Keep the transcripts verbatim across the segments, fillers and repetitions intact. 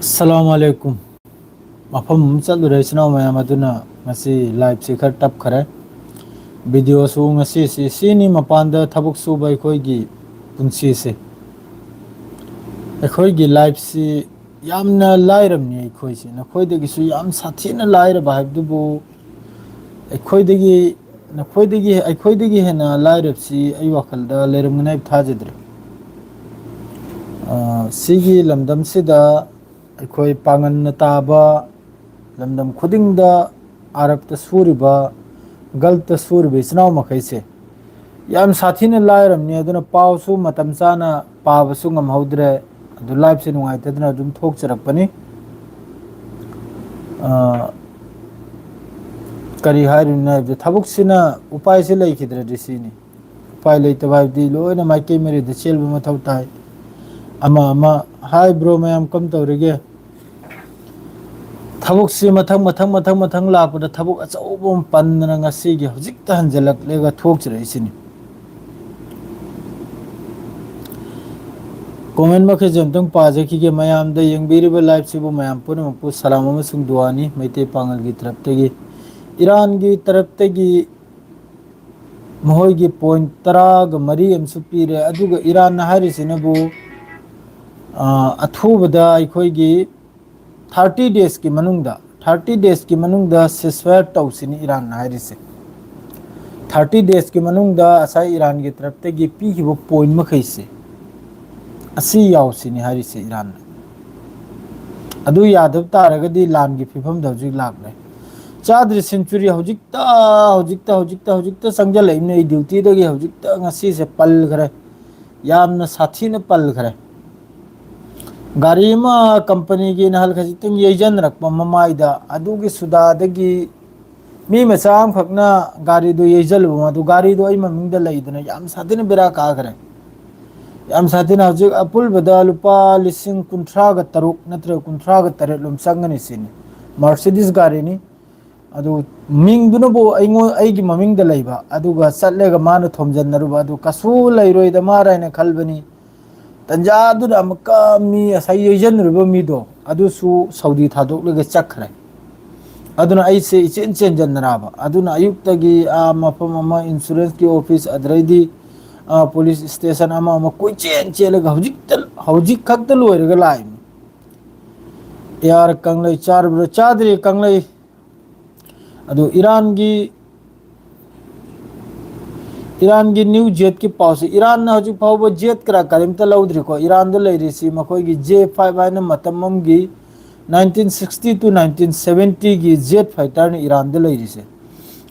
ꯑꯁꯂꯥꯃꯨ ꯑꯂꯩꯀꯨꯝ꯫ ꯃꯐꯝ ꯑꯃ ꯆꯠꯂꯨꯔꯦ ꯏꯆꯤꯟ ꯏꯅꯥꯎ ꯃꯌꯥꯝ, ꯑꯗꯨꯅ ꯉꯁꯤ ꯂꯥꯏꯞꯁꯤ ꯈꯔ ꯇꯞꯈꯔꯦ꯫ ꯚꯤꯗꯤꯑꯣꯁꯨ ꯉꯁꯤꯁꯤ ꯁꯤꯅꯤ ꯃꯄꯥꯟꯗ ꯊꯕꯛ ꯁꯨꯕ ꯑꯩꯈꯣꯏꯒꯤ ꯄꯨꯟꯁꯤꯁꯦ꯫ ꯑꯩꯈꯣꯏꯒꯤ ꯂꯥꯏꯐꯁꯤ ꯌꯥꯝꯅ ꯂꯥꯏꯔꯕꯅꯤ ꯑꯩꯈꯣꯏꯁꯦ꯫ ꯅꯈꯣꯏꯗꯒꯤꯁꯨ ꯌꯥꯝ ꯁꯥꯊꯤꯅ ꯂꯥꯏꯔꯕ ꯍꯥꯏꯕꯗꯨꯕꯨ ꯑꯩꯈꯣꯏꯗꯒꯤ, ꯅꯈꯣꯏꯗꯒꯤ, ꯑꯩꯈꯣꯏꯗꯒꯤ ꯍꯦꯟꯅ ꯂꯥꯏꯔꯕꯁꯤ ꯑꯩ ꯋꯥꯈꯜꯗ ꯂꯩꯔꯝꯒꯅꯤ ꯍꯥꯏꯕ ꯊꯥꯖꯗ꯭ꯔꯦ꯫ ꯑ, ꯁꯤꯒꯤ ꯂꯝꯗꯝꯁꯤꯗ ꯑꯩꯈꯣꯏ ꯄꯥꯡꯒꯜꯅ ꯇꯥꯕ ꯂꯝꯗꯝ ꯈꯨꯗꯤꯡꯗ ꯑꯔꯕꯇ ꯁꯨꯔꯤꯕ, ꯒꯜꯐꯇ ꯁꯨꯔꯤꯕ ꯏꯆꯤꯟ ꯏꯅꯥꯎ ꯃꯈꯩꯁꯦ ꯌꯥꯝ ꯁꯥꯊꯤꯅ ꯂꯥꯏꯔꯕꯅꯤ꯫ ꯑꯗꯨꯅ ꯄꯥꯎꯁꯨ ꯃꯇꯝ ꯆꯥꯅ ꯄꯥꯕꯁꯨ ꯉꯝꯍꯧꯗ꯭ꯔꯦ꯫ ꯑꯗꯨ ꯂꯥꯏꯐꯁꯦ ꯅꯨꯡꯉꯥꯏꯇꯗꯅ ꯑꯗꯨꯝ ꯊꯣꯛꯆꯔꯛꯄꯅꯤ꯫ ꯑ, ꯀꯔꯤ ꯍꯥꯏꯔꯤꯅꯣ ꯍꯥꯏꯕꯗ, ꯊꯕꯛꯁꯤꯅ ꯎꯄꯥꯏꯁꯦ ꯂꯩꯈꯤꯗ꯭ꯔꯗꯤ ꯁꯤꯅꯤ꯫ ꯎꯄꯥꯏ ꯂꯩꯇꯕ ꯍꯥꯏꯕꯗꯤ ꯂꯣꯏꯅ ꯃꯥꯏꯀꯩ ꯃꯔꯤꯗ ꯆꯦꯟꯕ ꯃꯊꯧ ꯇꯥꯏ꯫ ꯑꯃ ꯑꯃ꯫ ꯍꯥꯏ ꯕ꯭ꯔꯣ, ꯃꯌꯥꯝ ꯀꯝ ꯇꯧꯔꯤꯒꯦ? ꯊꯕꯛꯁꯤ ꯃꯊꯪ, ꯃꯊꯪ, ꯃꯊꯪ, ꯃꯊꯪ ꯂꯥꯛꯄꯗ ꯊꯕꯛ ꯑꯆꯧꯕ ꯑꯃ ꯄꯟꯗꯅ ꯉꯁꯤꯒꯤ ꯍꯧꯖꯤꯛꯇ ꯍꯟꯖꯤꯜꯂꯛꯂꯒ ꯊꯣꯛꯆꯔꯛꯏꯁꯤꯅꯤ꯫ ꯀꯣꯃꯦꯟ ꯃꯈꯩꯁꯦ ꯑꯝꯇꯪ ꯄꯥꯖꯈꯤꯒꯦ꯫ ꯃꯌꯥꯝꯗ ꯌꯦꯡꯕꯤꯔꯤꯕ ꯂꯥꯏꯐꯁꯤꯕꯨ ꯃꯌꯥꯝ ꯄꯨꯝꯅꯃꯛꯄꯨ ꯁꯂꯥꯝ ꯑꯃꯁꯨꯡ ꯗꯨꯋꯥꯅꯤ ꯃꯩꯇꯩ ꯄꯥꯉꯜꯒꯤ ꯇꯔꯞꯇꯒꯤ꯫ ꯏꯔꯥꯟꯒꯤ ꯇꯔꯞꯇꯒꯤ ꯃꯈꯣꯏꯒꯤ ꯄꯣꯏꯟ ꯇꯔꯥꯒ ꯃꯔꯤ ꯑꯃꯁꯨ ꯄꯤꯔꯦ꯫ ꯑꯗꯨꯒ ꯏꯔꯥꯟꯅ ꯍꯥꯏꯔꯤꯁꯤꯅꯕꯨ, ꯑ, ꯑꯊꯨꯕꯗ ꯑꯩꯈꯣꯏꯒꯤ ꯊꯥꯔꯇꯤ ꯗꯦꯖꯀꯤ ꯃꯅꯨꯡꯗ, ꯊꯥꯔꯇꯤ ꯗꯦꯖꯀꯤ ꯃꯅꯨꯡꯗ ꯁꯤꯁꯐꯥꯌꯔ ꯇꯧꯁꯤꯅꯤ ꯏꯔꯥꯟꯅ ꯍꯥꯏꯔꯤꯁꯦ꯫ ꯊꯥꯔꯇꯤ ꯗꯦꯖꯀꯤ ꯃꯅꯨꯡꯗ ꯉꯁꯥꯏ ꯏꯔꯥꯟꯒꯤ ꯇꯔꯞꯇꯒꯤ ꯄꯤꯈꯤꯕ ꯄꯣꯏꯟ ꯃꯈꯩꯁꯦ ꯑꯁꯤ ꯌꯥꯎꯁꯤꯅꯤ ꯍꯥꯏꯔꯤꯁꯦ ꯏꯔꯥꯟꯅ꯫ ꯑꯗꯨ ꯌꯥꯗꯕ ꯇꯥꯔꯒꯗꯤ ꯂꯥꯟꯒꯤ ꯐꯤꯕꯝꯗ ꯍꯧꯖꯤꯛ ꯂꯥꯛꯂꯦ꯫ ꯆꯥꯗ꯭ꯔꯤ ꯁꯦꯟꯆꯨꯔꯤ ꯍꯧꯖꯤꯛꯇ, ꯍꯧꯖꯤꯛꯇ, ꯍꯧꯖꯤꯛꯇ, ꯍꯧꯖꯤꯛꯇ ꯆꯪꯁꯤꯜꯂꯛꯏꯕꯅꯤ꯫ ꯑꯩ ꯗ꯭ꯌꯨꯇꯤꯗꯒꯤ ꯍꯧꯖꯤꯛꯇ ꯉꯁꯤꯁꯦ ꯄꯜꯈ꯭ꯔꯦ, ꯌꯥꯝꯅ ꯁꯥꯊꯤꯅ ꯄꯜꯈ꯭ꯔꯦ꯫ ꯒꯥꯔꯤ ꯑꯃ ꯀꯝꯄꯅꯤꯒꯤ ꯅꯍꯥꯟ ꯈꯖꯤꯛꯇꯪ ꯌꯩꯁꯤꯟꯅꯔꯛꯄ ꯃꯃꯥꯏꯗ, ꯑꯗꯨꯒꯤ ꯁꯨꯗꯥꯗꯒꯤ ꯃꯤ ꯃꯆꯥ ꯑꯃꯈꯛꯅ ꯒꯥꯔꯤꯗꯨ ꯌꯩꯁꯤꯜꯂꯨꯕ, ꯃꯗꯨ ꯒꯥꯔꯤꯗꯨ ꯑꯩ ꯃꯃꯤꯡꯗ ꯂꯩꯗꯅ ꯌꯥꯝ ꯁꯥꯊꯤꯅ ꯕꯦꯔꯥ ꯀꯥꯈ꯭ꯔꯦ꯫ ꯌꯥꯝ ꯁꯥꯊꯤꯅ ꯍꯧꯖꯤꯛ ꯑꯄꯨꯟꯕꯗ ꯂꯨꯄꯥ ꯂꯤꯁꯤꯡ ꯀꯨꯟꯊ꯭ꯔꯥꯒ ꯇꯔꯨꯛ ꯅꯠꯇ꯭ꯔꯒ ꯀꯨꯟꯊ꯭ꯔꯥꯒ ꯇꯔꯦꯠ ꯂꯣꯝ ꯆꯪꯒꯅꯤ ꯁꯤꯅꯤ꯫ ꯃꯥꯔꯁꯤꯗꯤꯁ ꯒꯥꯔꯤꯅꯤ꯫ ꯑꯗꯨ ꯃꯤꯡꯗꯨꯅꯕꯨ ꯑꯩꯉꯣꯟ-, ꯑꯩꯒꯤ ꯃꯃꯤꯡꯗ ꯂꯩꯕ, ꯑꯗꯨꯒ ꯆꯠꯂꯒ ꯃꯥꯅ ꯊꯣꯝꯖꯤꯟꯅꯔꯨꯕ ꯑꯗꯨ ꯀꯩꯁꯨ ꯂꯩꯔꯣꯏꯗ ꯃꯥꯔ ꯍꯥꯏꯅ ꯈꯜꯕꯅꯤ꯫ ꯇꯟꯖꯥꯗꯨꯗ ꯑꯃꯨꯛꯀ ꯃꯤ ꯉꯁꯥꯏ ꯌꯩꯁꯤꯟꯅꯔꯤꯕ ꯃꯤꯗꯣ ꯑꯗꯨꯁꯨ ꯁꯥꯎꯗꯤ ꯊꯥꯗꯣꯛꯂꯒ ꯆꯠꯈ꯭ꯔꯦ꯫ ꯑꯗꯨꯅ ꯑꯩꯁꯦ ꯏꯆꯦꯟ ꯆꯦꯟꯖꯟꯅꯔꯕ꯫ ꯑꯗꯨꯅ ꯑꯌꯨꯛꯇꯒꯤ ꯑꯥ ꯃꯐꯝ ꯑꯃ, insurance ꯀꯤ office, ꯑꯗꯩꯗꯤ, ꯑꯥ, police station ꯑꯃ ꯑꯃ ꯀꯣꯏꯆꯦꯟ ꯆꯦꯜꯂꯒ ꯍꯧꯖꯤꯛꯇ, ꯍꯧꯖꯤꯛ ꯈꯛꯇ ꯂꯣꯏꯔꯒ ꯂꯥꯛꯏꯅꯤ꯫ A R ꯀꯪꯂꯩ ꯆꯥꯔꯕ꯭ꯔꯥ? ꯆꯥꯗ꯭ꯔꯤ ꯀꯪꯂꯩ꯫ ꯑꯗꯨ ꯏꯔꯥꯟꯒꯤ, ꯏꯔꯥꯟꯒꯤ new jet ꯀꯤ ꯄꯥꯎꯁꯦ, ꯏꯔꯥꯟꯅ ꯍꯧꯖꯤꯛ ꯐꯥꯎꯕ jet ꯀꯔꯥ ꯀꯔꯤꯝꯇ ꯂꯧꯗ꯭ꯔꯤꯀꯣ꯫ ꯏꯔꯥꯟꯗ ꯂꯩꯔꯤꯁꯤ ꯃꯈꯣꯏꯒꯤ J five ꯍꯥꯏꯅ ꯃꯇꯝ ꯑꯃꯒꯤ nineteen sixty to nineteen seventy ꯒꯤ jet fighter ꯅꯤ ꯏꯔꯥꯟꯗ ꯂꯩꯔꯤꯁꯦ꯫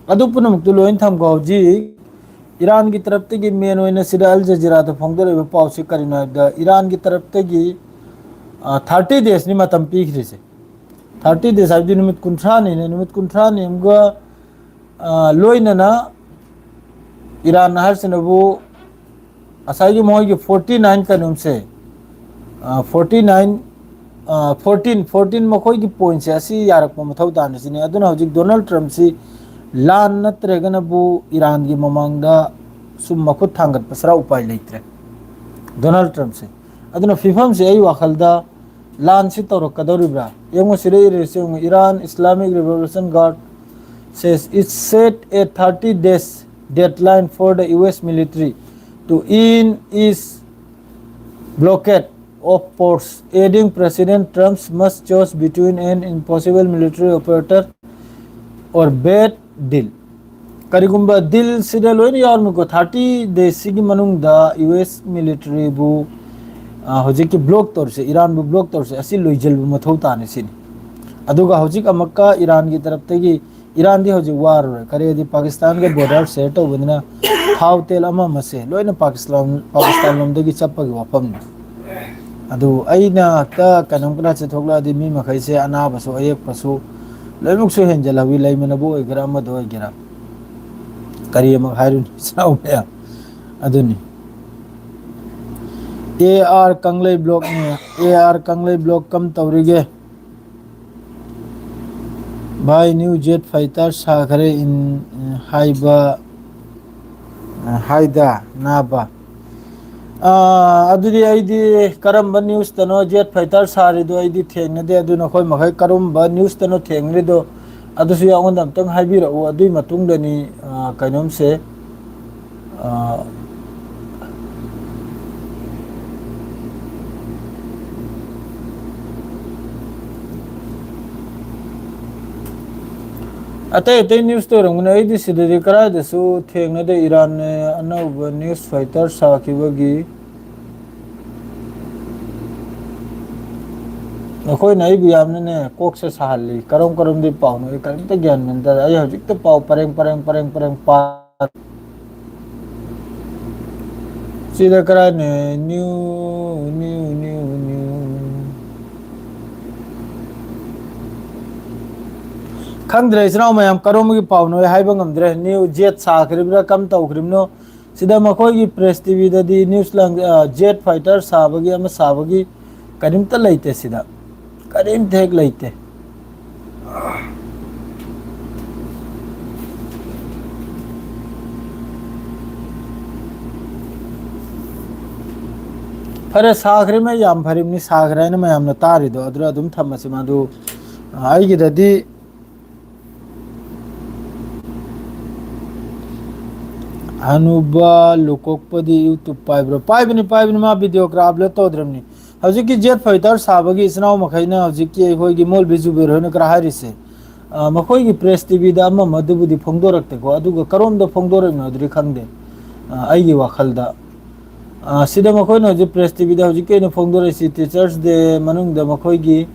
ꯑꯗꯨ ꯄꯨꯝꯅꯃꯛꯇꯨ ꯂꯣꯏꯅ ꯊꯝꯈꯣ꯫ ꯍꯧꯖꯤꯛ ꯏꯔꯥꯟꯒꯤ ꯇꯔꯞꯇꯒꯤ main ꯑꯣꯏꯅ ꯁꯤꯗ ꯑꯜ ꯖꯖꯤꯔꯥꯗ ꯐꯣꯡꯗꯣꯔꯛꯏꯕ ꯄꯥꯎꯁꯤ ꯀꯔꯤꯅꯣ ꯍꯥꯏꯕꯗ, ꯏꯔꯥꯟꯒꯤ ꯇꯔꯞꯇꯒꯤ, ꯑ, thirty days ꯅꯤ ꯃꯇꯝ ꯄꯤꯈ꯭ꯔꯤꯁꯦ꯫ Thirty days ꯍꯥꯏꯕꯗꯤ ꯅꯨꯃꯤꯠ ꯀꯨꯟꯊ꯭ꯔꯥꯅꯤꯅꯦ꯫ ꯅꯨꯃꯤꯠ ꯀꯨꯟꯊ꯭ꯔꯥꯅꯤ ꯑꯃꯒ, ꯑ, ꯂꯣꯏꯅꯅ ꯏꯔꯥꯟ ꯍꯥꯏꯁꯤꯅꯕꯨ ꯉꯁꯥꯏꯒꯤ ꯃꯣꯏꯒꯤ forty nine ꯀꯩꯅꯣꯝꯁꯦ, ꯑ, forty nine, ꯑ, fourteen, fourteen ꯃꯈꯣꯏꯒꯤ point ꯁꯦ ꯑꯁꯤ ꯌꯥꯔꯛꯄ ꯃꯊꯧ ꯇꯥꯅ ꯁꯤꯅꯤ꯫ ꯑꯗꯨꯅ ꯍꯧꯖꯤꯛ ꯗꯣꯅꯥꯜꯗ ꯇ꯭ꯔꯝꯞꯁꯤ ꯂꯥꯟ ꯅꯠꯇ꯭ꯔꯒꯅꯕꯨ ꯏꯔꯥꯟꯒꯤ ꯃꯃꯥꯡꯗ ꯁꯨꯝ ꯃꯈꯨꯠ ꯊꯥꯡꯒꯠꯄ ꯁꯔꯥ ꯎꯄꯥꯏ ꯂꯩꯇ꯭ꯔꯦ ꯗꯣꯅꯥꯜꯗ ꯇ꯭ꯔꯝꯞꯁꯦ꯫ ꯑꯗꯨꯅ ꯐꯤꯕꯝꯁꯦ ꯑꯩ ꯋꯥꯈꯜꯗ ꯂꯥꯟꯁꯤ ꯇꯧꯔꯛꯀꯗꯧꯔꯤꯕ꯭ꯔꯥ? ꯌꯦꯡꯉꯨ, ꯁꯤꯗ ꯏꯔꯤꯁꯦ ꯌꯦꯡꯉꯨ, Iran Islamic Revolution Guard says it set a thirty days deadline for the U S military to end its blockade of ports, adding President Trump's must choose between an impossible military operator or bad deal. ꯀꯔꯤꯒꯨꯝꯕ ꯗꯤꯜꯁꯤꯗ ꯂꯣꯏꯅ ꯌꯥꯎꯔꯝꯃꯤꯀꯣ, thirty days ꯁꯤꯒꯤ ꯃꯅꯨꯡꯗ U S military ꯕꯨ, ꯑ, ꯍꯧꯖꯤꯛꯀꯤ block ꯇꯧꯔꯤꯁꯦ, ꯏꯔꯥꯟꯕꯨ block ꯇꯧꯔꯤꯁꯦ, ꯑꯁꯤ ꯂꯣꯏꯁꯤꯟꯕ ꯃꯊꯧ ꯇꯥꯅꯤ ꯁꯤꯅꯤ꯫ ꯑꯗꯨꯒ ꯍꯧꯖꯤꯛ ꯑꯃꯨꯛꯀ ꯏꯔꯥꯟꯒꯤ ꯇꯔꯞꯇꯒꯤ, ꯏꯔꯥꯟꯗꯤ ꯍꯧꯖꯤꯛ ꯋꯥꯔꯔꯣꯏ, ꯀꯔꯤꯒꯤꯗꯤ ꯄꯥꯀꯤꯁꯇꯥꯟꯒ border share ꯇꯧꯕꯅꯤꯅ ꯊꯥꯎ ꯇꯦꯜ ꯑꯃ ꯑꯃꯁꯦ ꯂꯣꯏꯅ ꯄꯥꯀꯤꯁꯇꯥꯟ, ꯄꯥꯀꯤꯁꯇꯥꯟ ꯂꯣꯝꯗꯒꯤ ꯆꯠꯄꯒꯤ ꯋꯥꯐꯝꯅꯤ꯫ ꯑꯗꯨ ꯑꯩꯅ ꯍꯦꯛꯇ ꯀꯩꯅꯣꯝ ꯀꯅꯥ ꯆꯠꯊꯣꯛꯂꯛꯑꯗꯤ ꯃꯤ ꯃꯈꯩꯁꯦ ꯑꯅꯥꯕꯁꯨ ꯑꯌꯦꯛꯄꯁꯨ ꯂꯣꯏꯅꯃꯛꯁꯨ ꯍꯦꯟꯖꯜꯍꯧꯋꯤ, ꯂꯩꯃꯅꯕ ꯑꯣꯏꯒꯦꯔꯥ ꯑꯃꯗ ꯑꯣꯏꯒꯦꯔꯥ꯫ ꯀꯔꯤ ꯑꯃꯨꯛ ꯍꯥꯏꯔꯨꯅꯤ ꯏꯆꯤꯟ ꯏꯅꯥꯎ ꯃꯌꯥꯝ? ꯑꯗꯨꯅꯤ꯫ ꯑꯦ ꯑꯥꯔ ꯀꯪꯂꯩ block ꯅꯤ꯫ ꯑꯦ ꯑꯥꯔ ꯀꯪꯂꯩ block ꯀꯝ ꯇꯧꯔꯤꯒꯦ? ꯚꯥꯏ, new jet fighter ꯁꯥꯈꯔꯦ ꯏꯟ ꯍꯥꯏꯕ, ꯍꯥꯏꯗ ꯅꯥꯕ꯫ ꯑꯥ, ꯑꯗꯨꯗꯤ ꯑꯩꯗꯤ ꯀꯔꯝꯕ ꯅ꯭ꯌꯨꯁꯇꯅꯣ ꯖꯦꯠ ꯐꯥꯏꯇꯔ ꯁꯥꯔꯤꯗꯣ ꯑꯩꯗꯤ ꯊꯦꯡꯅꯗꯦ꯫ ꯑꯗꯨ ꯅꯈꯣꯏ ꯃꯈꯩ ꯀꯔꯝꯕ ꯅ꯭ꯌꯨꯁꯇꯅꯣ ꯊꯦꯡꯅꯔꯤꯗꯣ, ꯑꯗꯨꯁꯨ ꯑꯩꯉꯣꯟꯗ ꯑꯝꯇꯪ ꯍꯥꯏꯕꯤꯔꯛꯎ꯫ ꯑꯗꯨꯒꯤ ꯃꯇꯨꯡꯗꯅꯤ, ꯑꯥ, ꯀꯩꯅꯣꯝꯁꯦ, ꯑꯥ, ꯑꯇꯩ ꯑꯇꯩ ꯅ꯭ꯌꯨꯁꯇ ꯑꯣꯏꯔꯝꯒꯅꯤ꯫ ꯑꯩꯗꯤ ꯁꯤꯗꯗꯤ ꯀꯗꯥꯏꯗꯁꯨ ꯊꯦꯡꯅꯗꯦ ꯏꯔꯥꯟꯅ ꯑꯅꯧꯕ ꯅ꯭ꯌꯨꯁ ꯐꯥꯏꯇꯔ ꯁꯥꯈꯤꯕꯒꯤ꯫ ꯅꯈꯣꯏꯅ ꯑꯩꯕꯨ ꯌꯥꯝꯅꯅꯦ ꯀꯣꯛꯁꯦ ꯁꯥꯍꯜꯂꯤ꯫ ꯀꯔꯝ ꯀꯔꯝꯗꯤ ꯄꯥꯎꯅꯣ? ꯑꯩ ꯀꯔꯤꯝꯇ ꯒ꯭ꯌꯥꯟ ꯃꯦꯟ ꯇꯥꯗꯦ꯫ ꯑꯩ ꯍꯧꯖꯤꯛꯇ ꯄꯥꯎ ꯄꯔꯦꯡ ꯄꯔꯦꯡ ꯄꯔꯦꯡ ꯄꯔꯦꯡ ꯄꯥ ꯁꯤꯗ ꯀꯔꯥꯏꯅꯦ? ꯅ꯭ꯌꯨ, ꯅ꯭ꯌꯨ, ꯅ꯭ꯌꯨ, ꯅ꯭ꯌꯨ꯫ ꯈꯪꯗ꯭ꯔꯦ, ꯏꯆꯤꯟ ꯏꯅꯥꯎ ꯃꯌꯥꯝ, ꯀꯔꯣꯝꯒꯤ ꯄꯥꯎꯅꯣ ꯑꯩ ꯍꯥꯏꯕ ꯉꯝꯗ꯭ꯔꯦ꯫ ꯅ꯭ꯌꯨ ꯖꯦꯠ ꯁꯥꯈ꯭ꯔꯤꯕ꯭ꯔꯥ, ꯀꯝ ꯇꯧꯈ꯭ꯔꯤꯕꯅꯣ? ꯁꯤꯗ ꯃꯈꯣꯏꯒꯤ ꯄ꯭ꯔꯦꯁ ꯇꯤꯚꯤꯗꯗꯤ, ꯅ꯭ꯌꯨꯁ ꯂꯥꯡ-, ꯑ, ꯖꯦꯠ ꯐꯥꯏꯇꯔ ꯁꯥꯕꯒꯤ ꯑꯃ ꯁꯥꯕꯒꯤ ꯀꯔꯤꯝꯇ ꯂꯩꯇꯦ ꯁꯤꯗ꯫ ꯀꯔꯤꯝꯇ ꯍꯦꯛ ꯂꯩꯇꯦ꯫ ꯐꯔꯦ, ꯁꯥꯈ꯭ꯔꯦ ꯃꯩ, ꯌꯥꯝ ꯐꯔꯤꯕꯅꯤ, ꯁꯥꯈ꯭ꯔꯦ ꯍꯥꯏꯅ ꯃꯌꯥꯝꯅ ꯇꯥꯔꯤꯗꯣ꯫ ꯑꯗꯨꯗ ꯑꯗꯨꯝ ꯊꯝꯃꯁꯤ꯫ ꯃꯥꯗꯨ, ꯑ, ꯑꯩꯒꯤꯗꯗꯤ ꯍꯅꯨꯕ ꯂꯨꯀꯣꯛꯄꯗꯤ YouTube ꯄꯥꯏꯕ꯭ꯔꯣ? ꯄꯥꯏꯕꯅꯤ, ꯄꯥꯏꯕꯅꯤ, ꯃꯥ ꯚꯤꯗꯤꯑꯣ ꯈꯔ ꯑꯞꯂꯣꯗ ꯇꯧꯗ꯭ꯔꯕꯅꯤ꯫ ꯍꯧꯖꯤꯛꯀꯤ ꯖꯦꯠ ꯐꯥꯏꯇꯔ ꯁꯥꯕꯒꯤ ꯏꯆꯤꯟ ꯏꯅꯥꯎ ꯃꯈꯩꯅ ꯍꯧꯖꯤꯛꯀꯤ ꯑꯩꯈꯣꯏꯒꯤ ꯃꯣꯜꯕꯤ ꯖꯨꯕꯦꯔ ꯍꯣꯏꯅ ꯈꯔ ꯍꯥꯏꯔꯤꯁꯦ, ꯑ, ꯃꯈꯣꯏꯒꯤ ꯄ꯭ꯔꯦꯁ ꯇꯤꯚꯤꯗ ꯑꯃ ꯑꯃꯗꯨꯕꯨꯗꯤ ꯐꯣꯡꯗꯣꯔꯛꯇꯦꯀꯣ, ꯑꯗꯨꯒ ꯀꯔꯣꯝꯗ ꯐꯣꯡꯗꯣꯔꯛꯏꯅꯣ ꯑꯗꯨꯗꯤ ꯈꯪꯗꯦ, ꯑ, ꯑꯩꯒꯤ ꯋꯥꯈꯜꯗ꯫ ꯑ, ꯁꯤꯗ ꯃꯈꯣꯏꯅ ꯍꯧꯖꯤꯛ ꯄ꯭ꯔꯦꯁ ꯇꯤꯚꯤꯗ ꯍꯧꯖꯤꯛꯀꯤ ꯑꯣꯏꯅ ꯐꯣꯡꯗꯣꯔꯛꯏꯁꯤ ꯇꯤꯆꯔꯁ ꯗꯦ ꯃꯅꯨꯡꯗ ꯃꯈꯣꯏꯒꯤ,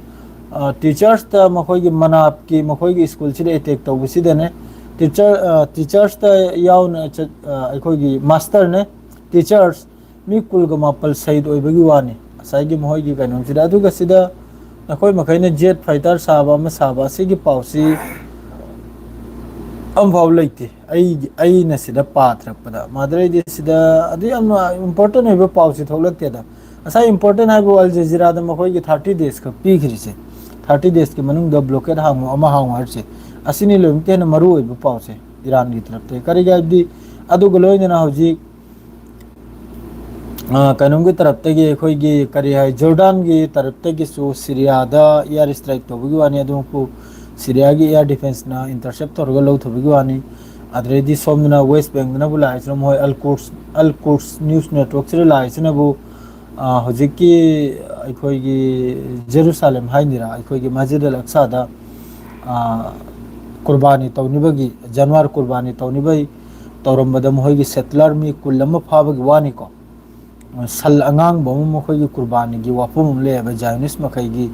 ꯑ, ꯇꯤꯆꯔꯁꯇ ꯃꯈꯣꯏꯒꯤ ꯃꯅꯥꯞꯀꯤ ꯃꯈꯣꯏꯒꯤ ꯁ꯭ꯀꯨꯜꯁꯤꯗ ꯑꯦꯇꯦꯛ ꯇꯧꯕꯁꯤꯗꯅꯦ, ꯇꯤꯆꯔ, ꯑ, ꯇꯤꯆꯔꯁꯇ ꯌꯥꯎꯅ ꯆꯠ-, ꯑ, ꯑꯩꯈꯣꯏꯒꯤ ꯃꯥꯁꯇꯔꯅꯦ, ꯇꯤꯆꯔꯁ ꯃꯤ ꯀꯨꯟꯒ ꯃꯥꯄꯜ ꯁꯍꯤꯗ ꯑꯣꯏꯕꯒꯤ ꯋꯥꯅꯤ ꯉꯁꯥꯏꯒꯤ ꯃꯈꯣꯏꯒꯤ ꯀꯩꯅꯣꯁꯤꯗ꯫ ꯑꯗꯨꯒ ꯁꯤꯗ ꯅꯈꯣꯏ ꯃꯈꯩꯅ ꯖꯦꯠ ꯐꯥꯏꯇꯔ ꯁꯥꯕ ꯑꯃ ꯁꯥꯕ ꯑꯁꯤꯒꯤ ꯄꯥꯎꯁꯤ ꯑꯃꯐꯥꯎ ꯂꯩꯇꯦ꯫ ꯑꯩꯒꯤ, ꯑꯩꯅ ꯁꯤꯗ ꯄꯥꯊꯔꯛꯄꯗ, ꯃꯥꯗꯔ, ꯑꯩꯗꯤ ꯁꯤꯗ ꯑꯗꯨ ꯌꯥꯝꯅ ꯏꯝꯄꯣꯔꯇꯦꯟ ꯑꯣꯏꯕ ꯄꯥꯎꯁꯤ ꯊꯣꯛꯂꯛꯇꯦꯗ꯫ ꯉꯁꯥꯏ ꯏꯝꯄꯣꯔꯇꯦꯟ ꯍꯥꯏꯕꯨ ꯑꯜ ꯖꯖꯤꯔꯥꯗ ꯃꯈꯣꯏꯒꯤ ꯊꯥꯔꯇꯤ ꯗꯦꯖ ꯈꯛ ꯄꯤꯈ꯭ꯔꯤꯁꯦ, ꯊꯥꯔꯇꯤ ꯗꯦꯖꯀꯤ ꯃꯅꯨꯡꯗ ꯕ꯭ꯂꯣꯀꯦꯠ ꯍꯥꯡꯉꯨ, ꯑꯃ ꯍꯥꯡꯉꯨ ꯍꯥꯏꯔꯤꯁꯦ, ꯑꯁꯤꯅꯤ ꯂꯣꯏꯅꯃꯛꯇ ꯍꯦꯟꯅ ꯃꯔꯨ ꯑꯣꯏꯕ ꯄꯥꯎꯁꯦ ꯏꯔꯥꯟꯒꯤ ꯇꯔꯞꯇꯒꯤ꯫ ꯀꯔꯤꯒꯤ ꯍꯥꯏꯕꯗꯤ ꯑꯗꯨꯒ ꯂꯣꯏꯅꯅ ꯍꯧꯖꯤꯛ ꯑ, ꯀꯩꯅꯣꯝꯒꯤ ꯇꯔꯞꯇꯒꯤ, ꯑꯩꯈꯣꯏꯒꯤ ꯀꯔꯤ ꯍꯥꯏ, ꯖꯣꯔꯗꯥꯟꯒꯤ ꯇꯔꯞꯇꯒꯤꯁꯨ ꯁꯤꯔꯤꯌꯥꯗ air strike ꯇꯧꯕꯒꯤ ꯋꯥꯅꯤ, ꯑꯗꯨꯃꯛꯄꯨ ꯁꯤꯔꯤꯌꯥꯒꯤ air defenceꯅ intercept ꯇꯧꯔꯒ ꯂꯧꯊꯕꯒꯤ ꯋꯥꯅꯤ꯫ ꯑꯗꯨꯗꯩꯗꯤ ꯁꯣꯝꯗꯅ West Bankꯗꯅꯕꯨ ꯂꯥꯛꯏꯁꯤꯅ, ꯃꯣꯏ Al Quds, Al Quds news networkꯁꯤꯗ ꯂꯥꯛꯏꯁꯤꯅꯕꯨ, ꯑ, ꯍꯧꯖꯤꯛꯀꯤ ꯑꯩꯈꯣꯏꯒꯤ ꯖꯦꯔꯨꯁꯥꯂꯦꯝ ꯍꯥꯏꯅꯤꯔꯥ, ꯑꯩꯈꯣꯏꯒꯤ ꯃꯁꯖꯤꯗ ꯑꯜ ꯑꯛꯁꯥꯗ, ꯑ, ꯀꯨꯔꯕꯥꯅꯤ ꯇꯧꯅꯤꯕꯒꯤ, ꯖꯅꯋꯥꯔ ꯀꯨꯔꯕꯥꯅꯤ ꯇꯧꯅꯤꯕꯒꯤ ꯇꯧꯔꯝꯕꯗ ꯃꯈꯣꯏꯒꯤ settler ꯃꯤ ꯀꯨꯟ ꯑꯃ ꯐꯥꯕꯒꯤ ꯋꯥꯅꯤꯀꯣ꯫ ꯁꯟ ꯑꯉꯥꯡꯕ ꯑꯃ ꯃꯈꯣꯏꯒꯤ ꯀꯨꯔꯕꯥꯅꯤꯒꯤ ꯋꯥꯐꯝ ꯑꯃ ꯂꯩꯌꯦꯕ, Zionist ꯃꯈꯩꯒꯤ꯫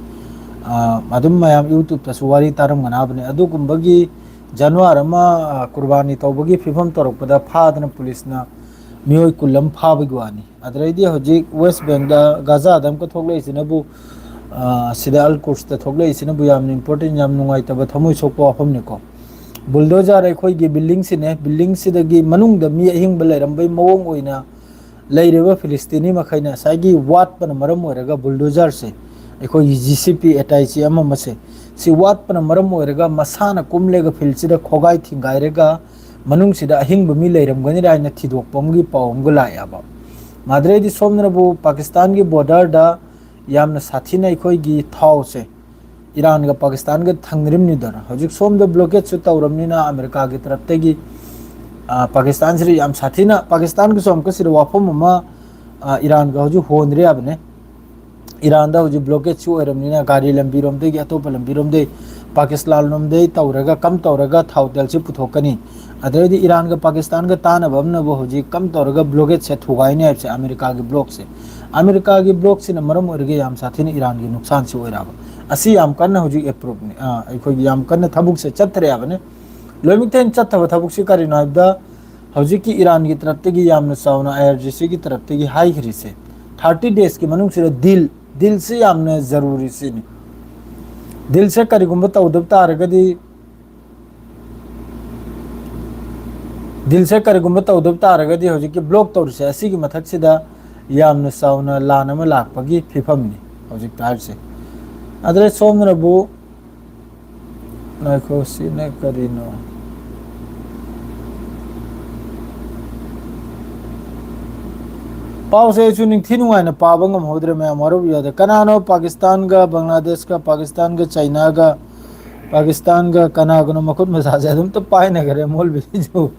ꯑ, ꯑꯗꯨꯝ ꯃꯌꯥꯝ YouTubeꯇꯁꯨ ꯋꯥꯔꯤ ꯇꯥꯔꯝꯒꯅꯕꯅꯦ꯫ ꯑꯗꯨꯒꯨꯝꯕꯒꯤ ꯖꯅꯋꯥꯔ ꯑꯃ, ꯑ, ꯀꯨꯔꯕꯥꯅꯤ ꯇꯧꯕꯒꯤ ꯐꯤꯕꯝ ꯇꯧꯔꯛꯄꯗ ꯐꯥꯗꯅ ꯄꯨꯂꯤꯁꯅ ꯃꯤꯑꯣꯏ ꯀꯨꯟ ꯑꯃ ꯐꯥꯕꯒꯤ ꯋꯥꯅꯤ꯫ ꯑꯗꯨꯗꯩꯗꯤ ꯍꯧꯖꯤꯛ West Bankꯗ, ꯒꯥꯖꯥꯗ ꯑꯃꯨꯛꯀ ꯊꯣꯛꯂꯛꯏꯁꯤꯅꯕꯨ, ꯑ, ꯁꯤꯗ Al Qudsꯇ ꯊꯣꯛꯂꯛꯏꯁꯤꯅꯕꯨ ꯌꯥꯝꯅ important, ꯌꯥꯝ ꯅꯨꯡꯉꯥꯏꯇꯕ, ꯊꯃꯣꯏ ꯁꯣꯛꯄ ꯋꯥꯐꯝꯅꯤꯀꯣ꯫ Bulldozer ꯑꯩꯈꯣꯏꯒꯤ buildingꯁꯤꯅꯦ, buildingꯁꯤꯗꯒꯤ ꯃꯅꯨꯡꯗ ꯃꯤ ꯑꯍꯤꯡꯕ ꯂꯩꯔꯝꯕꯩ ꯃꯑꯣꯡ ꯑꯣꯏꯅ ꯂꯩꯔꯤꯕ ꯐꯤꯂꯤꯁꯇꯤꯅꯤ ꯃꯈꯩꯅ ꯉꯁꯥꯏꯒꯤ ꯋꯥꯠꯄꯅ ꯃꯔꯝ ꯑꯣꯏꯔꯒ bulldozer-ꯁꯦ, ꯑꯩꯈꯣꯏꯒꯤ JCB, ꯑꯇꯥꯏꯆꯤ ꯑꯃ ꯑꯃꯁꯦ, ꯁꯤ ꯋꯥꯠꯄꯅ ꯃꯔꯝ ꯑꯣꯏꯔꯒ ꯃꯁꯥꯅ ꯀꯨꯝꯂꯦꯒ field-ꯁꯤꯗ ꯈꯣꯒꯥꯏ ꯊꯤꯡꯒꯥꯏꯔꯒ ꯃꯅꯨꯡꯁꯤꯗ ꯑꯍꯤꯡꯕ ꯃꯤ ꯂꯩꯔꯝꯒꯅꯤꯔꯥ ꯍꯥꯏꯅ ꯊꯤꯗꯣꯛꯄ ꯑꯃꯒꯤ ꯄꯥꯎ ꯑꯃꯒ ꯂꯥꯛꯑꯦꯕ꯫ ꯃꯥꯗ꯭ꯔꯩꯗꯤ ꯁꯣꯝꯗꯅꯕꯨ ꯄꯥꯀꯤꯁꯇꯥꯟꯒꯤ border-ꯗ ꯌꯥꯝꯅ ꯁꯥꯊꯤꯅ ꯑꯩꯈꯣꯏꯒꯤ ꯊꯥꯎꯁꯦ ꯏꯔꯥꯟꯒ ꯄꯥꯀꯤꯁꯇꯥꯟꯒ ꯊꯪꯅꯔꯤꯕꯅꯤꯗꯅ꯫ ꯍꯧꯖꯤꯛ ꯁꯣꯝꯗ blockade-ꯁꯨ ꯇꯧꯔꯕꯅꯤꯅ ꯑꯃꯦꯔꯤꯀꯥꯒꯤ ꯇꯔꯞꯇꯒꯤ, ꯑ, ꯄꯥꯀꯤꯁꯇꯥꯟꯁꯤꯗ ꯌꯥꯝ ꯁꯥꯊꯤꯅ, ꯄꯥꯀꯤꯁꯇꯥꯟꯒꯤꯁꯨ ꯑꯃꯨꯛꯀ ꯁꯤꯗ ꯋꯥꯐꯝ ꯑꯃ, ꯑ, ꯏꯔꯥꯟꯒ ꯍꯧꯖꯤꯛ ꯍꯣꯟꯗ꯭ꯔꯦ ꯍꯥꯏꯕꯅꯦ꯫ ꯏꯔꯥꯟꯗ ꯍꯧꯖꯤꯛ blockade-ꯁꯨ ꯑꯣꯏꯔꯕꯅꯤꯅ ꯒꯥꯔꯤ ꯂꯝꯕꯤꯔꯣꯝꯗꯒꯤ, ꯑꯇꯣꯞꯄ ꯂꯝꯕꯤꯔꯣꯝꯗꯒꯤ, ꯄꯥꯀꯤꯁꯇꯥꯟ ꯂꯣꯝꯗꯒꯤ ꯇꯧꯔꯒ, come ꯇꯧꯔꯒ ꯊꯥꯎ ꯇꯦꯜꯁꯤ ꯄꯨꯊꯣꯛꯀꯅꯤ꯫ ꯑꯗꯩꯗꯤ ꯏꯔꯥꯟꯒ ꯄꯥꯀꯤꯁꯇꯥꯟꯒ ꯇꯥꯟꯅꯕ ꯑꯃꯅꯕꯨ ꯍꯧꯖꯤꯛ come ꯇꯧꯔꯒ blockade-ꯁꯦ ꯊꯨꯒꯥꯏꯅꯤ ꯍꯥꯏꯕꯁꯦ ꯑꯃꯦꯔꯤꯀꯥꯒꯤ block-ꯁꯦ꯫ ꯑꯃꯦꯔꯤꯀꯥꯒꯤ block-ꯁꯤꯅ ꯃꯔꯝ ꯑꯣꯏꯔꯒ ꯌꯥꯝ ꯁꯥꯊꯤꯅ ꯏꯔꯥꯟꯒꯤ ꯅꯨꯡꯁꯥꯟꯁꯤ ꯑꯣꯏꯔꯛꯑꯕ꯫ ꯑꯁꯤ ꯌꯥꯝ ꯀꯟꯅ ꯍꯧꯖꯤꯛ approve-ꯅꯤ, ꯑ, ꯑꯩꯈꯣꯏꯒꯤ ꯌꯥꯝ ꯀꯟꯅ ꯊꯕꯛꯁꯦ ꯆꯠꯇ꯭ꯔꯦ ꯍꯥꯏꯕꯅꯤ꯫ ꯂꯣꯏꯃꯛꯇꯩ ꯍꯦꯟꯅ ꯆꯠꯇꯕ ꯊꯕꯛꯁꯤ ꯀꯔꯤꯅꯣ ꯍꯥꯏꯕꯗ, ꯍꯧꯖꯤꯛꯀꯤ ꯏꯔꯥꯟꯒꯤ ꯇꯔꯞꯇꯒꯤ ꯌꯥꯝꯅ ꯆꯥꯎꯅ IRGC-ꯒꯤ ꯇꯔꯞꯇꯒꯤ ꯍꯥꯏꯈ꯭ꯔꯤꯁꯦ, thirty days-ꯀꯤ ꯃꯅꯨꯡꯁꯤꯗ deal, deal-ꯁꯤ ꯌꯥꯝꯅ ꯖꯔꯨꯔꯤ ꯁꯤꯅꯤ꯫ Deal-ꯁꯦ ꯀꯔꯤꯒꯨꯝꯕ ꯇꯧꯗꯕ ꯇꯥꯔꯒꯗꯤ, deal-ꯁꯦ ꯀꯔꯤꯒꯨꯝꯕ ꯇꯧꯗꯕ ꯇꯥꯔꯒꯗꯤ ꯍꯧꯖꯤꯛꯀꯤ block ꯇꯧꯔꯤꯁꯦ ꯑꯁꯤꯒꯤ ꯃꯊꯛꯁꯤꯗ ꯌꯥꯝꯅ ꯆꯥꯎꯅ ꯂꯥꯟ ꯑꯃ ꯂꯥꯛꯄꯒꯤ ꯐꯤꯕꯝꯅꯤ ꯍꯧꯖꯤꯛ ꯇꯥꯔꯤꯁꯦ꯫ ꯑꯗꯨꯗꯩ ꯁꯣꯝꯗꯅꯕꯨ, ꯉꯥꯏꯈꯣ, ꯁꯤꯅ ꯀꯔꯤꯅꯣ? ꯄꯥꯎꯁꯦ ꯑꯩꯁꯨ ꯅꯤꯡꯊꯤ ꯅꯨꯡꯉꯥꯏꯅ ꯄꯥꯕ ꯉꯝꯍꯧꯗ꯭ꯔꯦ, ꯃꯌꯥꯝ ꯋꯥꯔꯧꯕꯤꯕ ꯌꯥꯗꯦ꯫ ꯀꯅꯥꯅꯣ ꯄꯥꯀꯤꯁꯇꯥꯟꯒ ꯕꯪꯒ꯭ꯂꯥꯗꯦꯁꯀ, ꯄꯥꯀꯤꯁꯇꯥꯟꯒ ꯆꯥꯏꯅꯥꯒ, ꯄꯥꯀꯤꯁꯇꯥꯟꯒ ꯀꯅꯥꯒꯅꯣ ꯃꯈꯨꯠ ꯃꯁꯥꯁꯦ ꯑꯗꯨꯝꯇ ꯄꯥꯏꯅꯈ꯭ꯔꯦ ꯃꯣꯜꯕꯤꯁꯤꯁꯨ꯫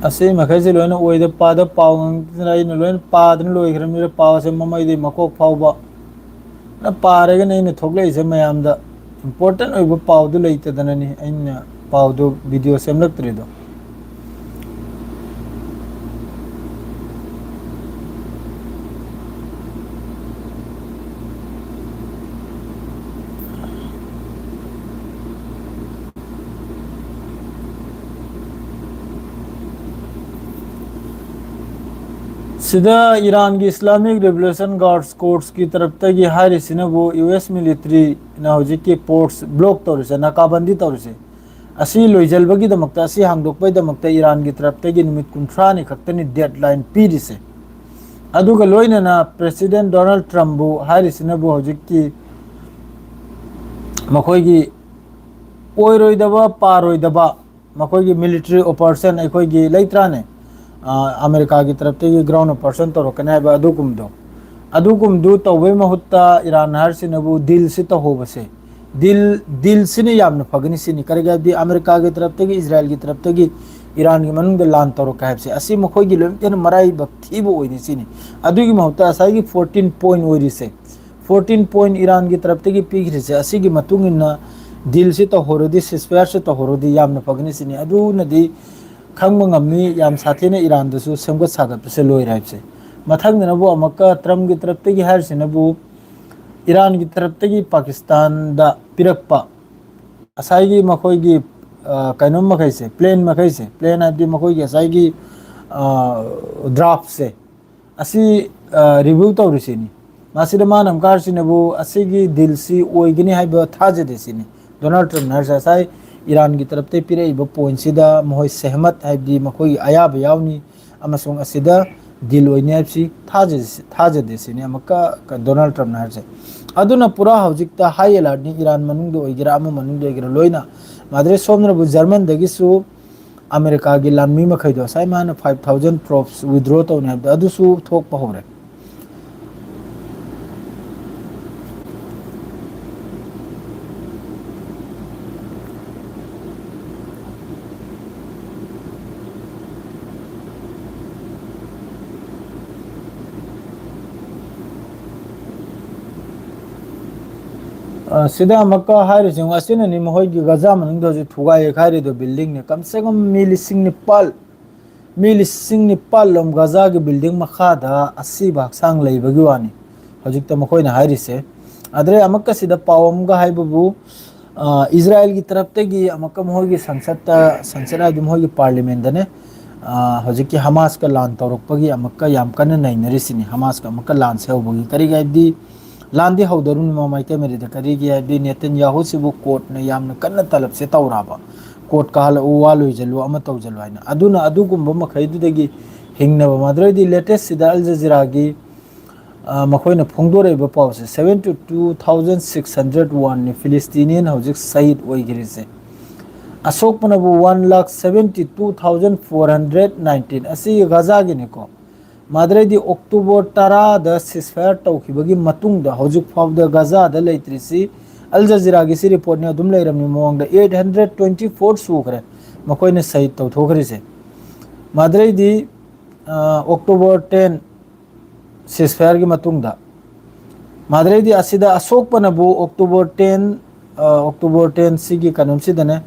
ꯑꯁꯤ ꯃꯈꯩꯁꯦ ꯂꯣꯏꯅ ꯑꯣꯏꯗ ꯄꯥꯗ ꯄꯥꯎ ꯉꯥꯡꯗꯅ ꯑꯩꯅ ꯂꯣꯏꯅ ꯄꯥꯗꯅ ꯂꯣꯏꯈ꯭ꯔꯕꯅꯤꯅ, ꯄꯥꯎꯁꯦ ꯃꯃꯩꯗꯩ ꯃꯀꯣꯛ ꯐꯥꯎꯕ ꯂꯣꯏꯅ ꯄꯥꯔꯒꯅ ꯑꯩꯅ ꯊꯣꯛꯂꯛꯏꯁꯦ꯫ ꯃꯌꯥꯝꯗ important ꯑꯣꯏꯕ ꯄꯥꯎꯗꯨ ꯂꯩꯇꯗꯅꯅꯤ ꯑꯩꯅ ꯄꯥꯎꯗꯨ video ꯁꯦꯝꯂꯛꯇ꯭ꯔꯤꯗꯣ꯫ ꯁꯤꯗ ꯏꯔꯥꯟꯒꯤ Islamic Revolution Guards Corps ꯀꯤ ꯇꯔꯞꯇꯒꯤ ꯍꯥꯏꯔꯤꯁꯤꯅꯕꯨ, U S military ꯅ ꯍꯧꯖꯤꯛꯀꯤ ports block ꯇꯧꯔꯤꯁꯦ, ꯅꯥꯀꯥꯕꯟꯗꯤ ꯇꯧꯔꯤꯁꯦ, ꯑꯁꯤ ꯂꯣꯏꯁꯤꯟꯕꯒꯤꯗꯃꯛꯇ, ꯑꯁꯤ ꯍꯥꯡꯗꯣꯛꯄꯒꯤꯗꯃꯛꯇ ꯏꯔꯥꯟꯒꯤ ꯇꯔꯞꯇꯒꯤ ꯅꯨꯃꯤꯠ ꯀꯨꯟꯊ꯭ꯔꯥꯅꯤ ꯈꯛꯇꯅꯤ deadline ꯄꯤꯔꯤꯁꯦ꯫ ꯑꯗꯨꯒ ꯂꯣꯏꯅꯅ President Donald Trump ꯕꯨ ꯍꯥꯏꯔꯤꯁꯤꯅꯕꯨ ꯍꯧꯖꯤꯛꯀꯤ ꯃꯈꯣꯏꯒꯤ ꯑꯣꯏꯔꯣꯏꯗꯕ ꯄꯥꯔꯣꯏꯗꯕ ꯃꯈꯣꯏꯒꯤ military operation ꯑꯩꯈꯣꯏꯒꯤ ꯂꯩꯇ꯭ꯔꯥꯅꯦ, ꯑ, ꯑꯃꯦꯔꯤꯀꯥꯒꯤ ꯇꯔꯞꯇꯒꯤ ground operation ꯇꯧꯔꯛꯀꯅꯤ ꯍꯥꯏꯕ ꯑꯗꯨꯒꯨꯝꯕꯗꯣ, ꯑꯗꯨꯒꯨꯝꯕꯗꯨ ꯇꯧꯕꯩ ꯃꯍꯨꯠꯇ ꯏꯔꯥꯟ ꯍꯥꯏꯔꯤꯁꯤꯅꯕꯨ deal ꯁꯤ ꯇꯧꯍꯧꯕꯁꯦ, deal, deal ꯁꯤꯅ ꯌꯥꯝꯅ ꯐꯒꯅꯤ ꯁꯤꯅꯤ꯫ ꯀꯔꯤꯒꯤ ꯍꯥꯏꯕꯗꯤ ꯑꯃꯦꯔꯤꯀꯥꯒꯤ ꯇꯔꯞꯇꯒꯤ, ꯏꯖꯔꯥꯏꯜꯒꯤ ꯇꯔꯞꯇꯒꯤ ꯏꯔꯥꯟꯒꯤ ꯃꯅꯨꯡꯗ ꯂꯥꯟ ꯇꯧꯔꯛꯀꯦ ꯍꯥꯏꯕꯁꯦ, ꯑꯁꯤ ꯃꯈꯣꯏꯒꯤ ꯂꯣꯏꯅ ꯍꯦꯟꯅ ꯃꯔꯥꯏꯕꯛ ꯊꯤꯕ ꯑꯣꯏꯅꯤ ꯁꯤꯅꯤ꯫ ꯑꯗꯨꯒꯤ ꯃꯍꯨꯠꯇ ꯉꯁꯥꯏꯒꯤ fourteen point ꯑꯣꯏꯔꯤꯁꯦ, fourteen point ꯏꯔꯥꯟꯒꯤ ꯇꯔꯞꯇꯒꯤ ꯄꯤꯈ꯭ꯔꯤꯁꯦ, ꯑꯁꯤꯒꯤ ꯃꯇꯨꯡ ꯏꯟꯅ deal ꯁꯤ ꯇꯧꯍꯧꯔꯗꯤ, ceasefire ꯁꯤ ꯇꯧꯍꯧꯔꯗꯤ ꯌꯥꯝꯅ ꯐꯒꯅꯤ ꯁꯤꯅꯤ꯫ ꯑꯗꯨꯅꯗꯤ ꯈꯪꯕ ꯉꯝꯃꯤ ꯌꯥꯝ ꯁꯥꯊꯤꯅ ꯏꯔꯥꯟꯗꯁꯨ ꯁꯦꯝꯒꯠ ꯁꯥꯒꯠꯄꯁꯦ ꯂꯣꯏꯔꯦ ꯍꯥꯏꯕꯁꯦ꯫ ꯃꯊꯪꯗꯅꯕꯨ ꯑꯃꯨꯛꯀ ꯇ꯭ꯔꯝꯞꯀꯤ ꯇꯔꯞꯇꯒꯤ ꯍꯥꯏꯔꯤꯁꯤꯅꯕꯨ ꯏꯔꯥꯟꯒꯤ ꯇꯔꯞꯇꯒꯤ ꯄꯥꯀꯤꯁꯇꯥꯟꯗ ꯄꯤꯔꯛꯄ ꯉꯁꯥꯏꯒꯤ ꯃꯈꯣꯏꯒꯤ, ꯑ, ꯀꯩꯅꯣꯝ ꯃꯈꯩꯁꯦ, plan ꯃꯈꯩꯁꯦ, plan ꯍꯥꯏꯕꯗꯤ ꯃꯈꯣꯏꯒꯤ ꯉꯁꯥꯏꯒꯤ, ꯑ, draft ꯁꯦ, ꯑꯁꯤ, ꯑ, review ꯇꯧꯔꯤꯁꯤꯅꯤ꯫ ꯃꯁꯤꯗ ꯃꯥꯅ ꯑꯃꯨꯛꯀ ꯍꯥꯏꯔꯤꯁꯤꯅꯕꯨ ꯑꯁꯤꯒꯤ deal ꯁꯤ ꯑꯣꯏꯒꯅꯤ ꯍꯥꯏꯕ ꯊꯥꯖꯗꯦ ꯁꯤꯅꯤ꯫ ꯗꯣꯅꯥꯜꯗ ꯇ꯭ꯔꯝꯞꯅ ꯍꯥꯏꯔꯤꯁꯦ ꯉꯁꯥꯏ ꯏꯔꯥꯟꯒꯤ ꯇꯔꯞꯇꯒꯤ ꯄꯤꯔꯛꯏꯕ point ꯁꯤꯗ ꯃꯈꯣꯏ ꯁꯦꯍꯃꯠ ꯍꯥꯏꯕꯗꯤ ꯃꯈꯣꯏꯒꯤ ꯑꯌꯥꯕ ꯌꯥꯎꯅꯤ ꯑꯃꯁꯨꯡ ꯑꯁꯤꯗ ꯗꯤꯜ ꯑꯣꯏꯅꯤ ꯍꯥꯏꯕꯁꯤ ꯊꯥꯖ-, ꯊꯥꯖꯗꯦ ꯁꯤꯅꯤ ꯑꯃꯨꯛꯀ ꯀ-, ꯗꯣꯅꯥꯜꯗ ꯇ꯭ꯔꯝꯞꯅ ꯍꯥꯏꯕꯁꯦ꯫ ꯑꯗꯨꯅ ꯄꯨꯔꯥ ꯍꯧꯖꯤꯛꯇ ꯍꯥꯏ ꯑꯦꯂꯔꯠꯅꯤ, ꯏꯔꯥꯟ ꯃꯅꯨꯡꯗ ꯑꯣꯏꯒꯦꯔꯥ ꯑꯃ ꯃꯅꯨꯡꯗ ꯑꯣꯏꯒꯦꯔꯥ ꯂꯣꯏꯅ꯫ ꯃꯥꯗ꯭ꯔꯦ ꯁꯣꯝꯅꯕꯨ ꯖꯔꯃꯟꯗꯒꯤꯁꯨ ꯑꯃꯦꯔꯤꯀꯥꯒꯤ ꯂꯥꯟꯃꯤ ꯃꯈꯩꯗꯣ ꯉꯁꯥꯏ ꯃꯥꯅ five thousand troops withdraw ꯇꯧꯅꯤ ꯍꯥꯏꯕꯗꯣ ꯑꯗꯨꯁꯨ ꯊꯣꯛꯄ ꯍꯧꯔꯦ꯫ ꯑ, ꯁꯤꯗ ꯑꯃꯨꯛꯀ ꯍꯥꯏꯔꯤꯁꯤ ꯑꯁꯤꯅꯅꯤ ꯃꯈꯣꯏꯒꯤ ꯒꯖꯥ ꯃꯅꯨꯡꯗ ꯍꯧꯖꯤꯛ ꯊꯨꯒꯥꯏ ꯌꯩꯈꯥꯏꯔꯤꯗꯣ buildingꯅꯤ꯫ ꯀꯝ ꯁꯦ ꯀꯝ ꯃꯤ ꯂꯤꯁꯤꯡ ꯅꯤꯄꯥꯜ, ꯃꯤ ꯂꯤꯁꯤꯡ ꯅꯤꯄꯥꯜ ꯂꯣꯝ ꯒꯖꯥꯒꯤ building ꯃꯈꯥꯗ ꯑꯁꯤꯕ ꯍꯛꯆꯥꯡ ꯂꯩꯕꯒꯤ ꯋꯥꯅꯤ ꯍꯧꯖꯤꯛꯇ ꯃꯈꯣꯏꯅ ꯍꯥꯏꯔꯤꯁꯦ꯫ ꯑꯗꯨꯗꯩ ꯑꯃꯨꯛꯀ ꯁꯤꯗ ꯄꯥꯎ ꯑꯃꯒ ꯍꯥꯏꯕꯕꯨ, ꯑ, ꯏꯖꯔꯥꯌꯦꯜꯒꯤ ꯇꯔꯞꯇꯒꯤ ꯑꯃꯨꯛꯀ ꯃꯈꯣꯏꯒꯤ ꯁꯪꯁꯠꯇ, ꯁꯪꯁꯠ ꯍꯥꯏꯗꯤ ꯃꯈꯣꯏꯒꯤ ꯄꯥꯔꯂꯤꯃꯦꯟꯗꯅꯦ, ꯑ, ꯍꯧꯖꯤꯛꯀꯤ ꯍꯃꯥꯁꯀ ꯂꯥꯟ ꯇꯧꯔꯛꯄꯒꯤ ꯑꯃꯨꯛꯀ ꯌꯥꯝ ꯀꯟꯅ ꯅꯩꯅꯔꯤꯁꯤꯅꯤ꯫ ꯍꯃꯥꯁꯀ ꯑꯃꯨꯛꯀ ꯂꯥꯟꯁꯦ ꯍꯧꯕꯒꯤ꯫ ꯀꯔꯤꯒꯤ ꯍꯥꯏꯕꯗꯤ ꯂꯥꯟꯗꯤ ꯍꯧꯗꯧꯔꯤꯕꯅꯤ ꯃꯃꯥꯏ ꯀꯩ ꯃꯔꯤꯗ꯫ ꯀꯔꯤꯒꯤ ꯍꯥꯏꯕꯗꯤ ꯅꯦꯇꯟꯌꯥꯍꯨꯁꯤꯕꯨ ꯀꯣꯔꯠꯅ ꯌꯥꯝꯅ ꯀꯟꯅ ꯇꯂꯕꯁꯦ ꯇꯧꯔꯛꯑꯕ꯫ ꯀꯣꯔꯠ ꯀꯥꯍꯜꯂꯛꯎ, ꯋꯥ ꯂꯣꯏꯁꯤꯜꯂꯨ, ꯑꯃ ꯇꯧꯁꯤꯜꯂꯨ ꯍꯥꯏꯅ꯫ ꯑꯗꯨꯅ ꯑꯗꯨꯒꯨꯝꯕ ꯃꯈꯩꯗꯨꯗꯒꯤ ꯍꯤꯡꯅꯕ ꯃꯥꯗ꯭ꯔꯣꯏꯗꯤ latest ꯁꯤꯗ ꯑꯜ ꯖꯖꯤꯔꯥꯒꯤ, ꯑ, ꯃꯈꯣꯏꯅ ꯐꯣꯡꯗꯣꯔꯛꯏꯕ ꯄꯥꯎꯁꯦ, seventy two thousand six hundred one ꯅꯤ ꯐꯤꯂꯤꯁꯇꯤꯅꯤꯌꯟ ꯍꯧꯖꯤꯛ ꯁꯍꯤꯗ ꯑꯣꯏꯈ꯭ꯔꯤꯁꯦ꯫ ꯑꯁꯣꯛꯄꯅꯕꯨ one lakh seventy two thousand four hundred nineteen꯫ ꯑꯁꯤ ꯒꯖꯥꯒꯤꯅꯤꯀꯣ꯫ ꯃꯥꯗ꯭ꯔꯩꯗꯤ ꯑꯣꯛꯇꯣꯕꯔ ꯇꯔꯥꯗ ceasefire ꯇꯧꯈꯤꯕꯒꯤ ꯃꯇꯨꯡꯗ ꯍꯧꯖꯤꯛ ꯐꯥꯎꯕꯗ ꯒꯖꯥꯗ ꯂꯩꯇ꯭ꯔꯤꯁꯤ ꯑꯜ ꯖꯖꯤꯔꯥꯒꯤꯁꯤ ꯔꯤꯄꯣꯔꯠꯅꯤ ꯑꯗꯨꯝ ꯂꯩꯔꯝꯃꯤ ꯃꯑꯣꯡꯗ eight hundred twenty four ꯁꯨꯈ꯭ꯔꯦ ꯃꯈꯣꯏꯅ ꯁꯍꯤꯗ ꯇꯧꯊꯣꯛꯈ꯭ꯔꯤꯁꯦ꯫ ꯃꯥꯗ꯭ꯔꯩꯗꯤ, ꯑ, ꯑꯣꯛꯇꯣꯕꯔ ten ceasefireꯒꯤ ꯃꯇꯨꯡꯗ꯫ ꯃꯥꯗ꯭ꯔꯩꯗꯤ ꯑꯁꯤꯗ ꯑꯁꯣꯛꯄꯅꯕꯨ ꯑꯣꯛꯇꯣꯕꯔ ten, ꯑ, ꯑꯣꯛꯇꯣꯕꯔ ten ꯁꯤꯒꯤ ꯀꯩꯅꯣꯝꯁꯤꯗꯅꯦ,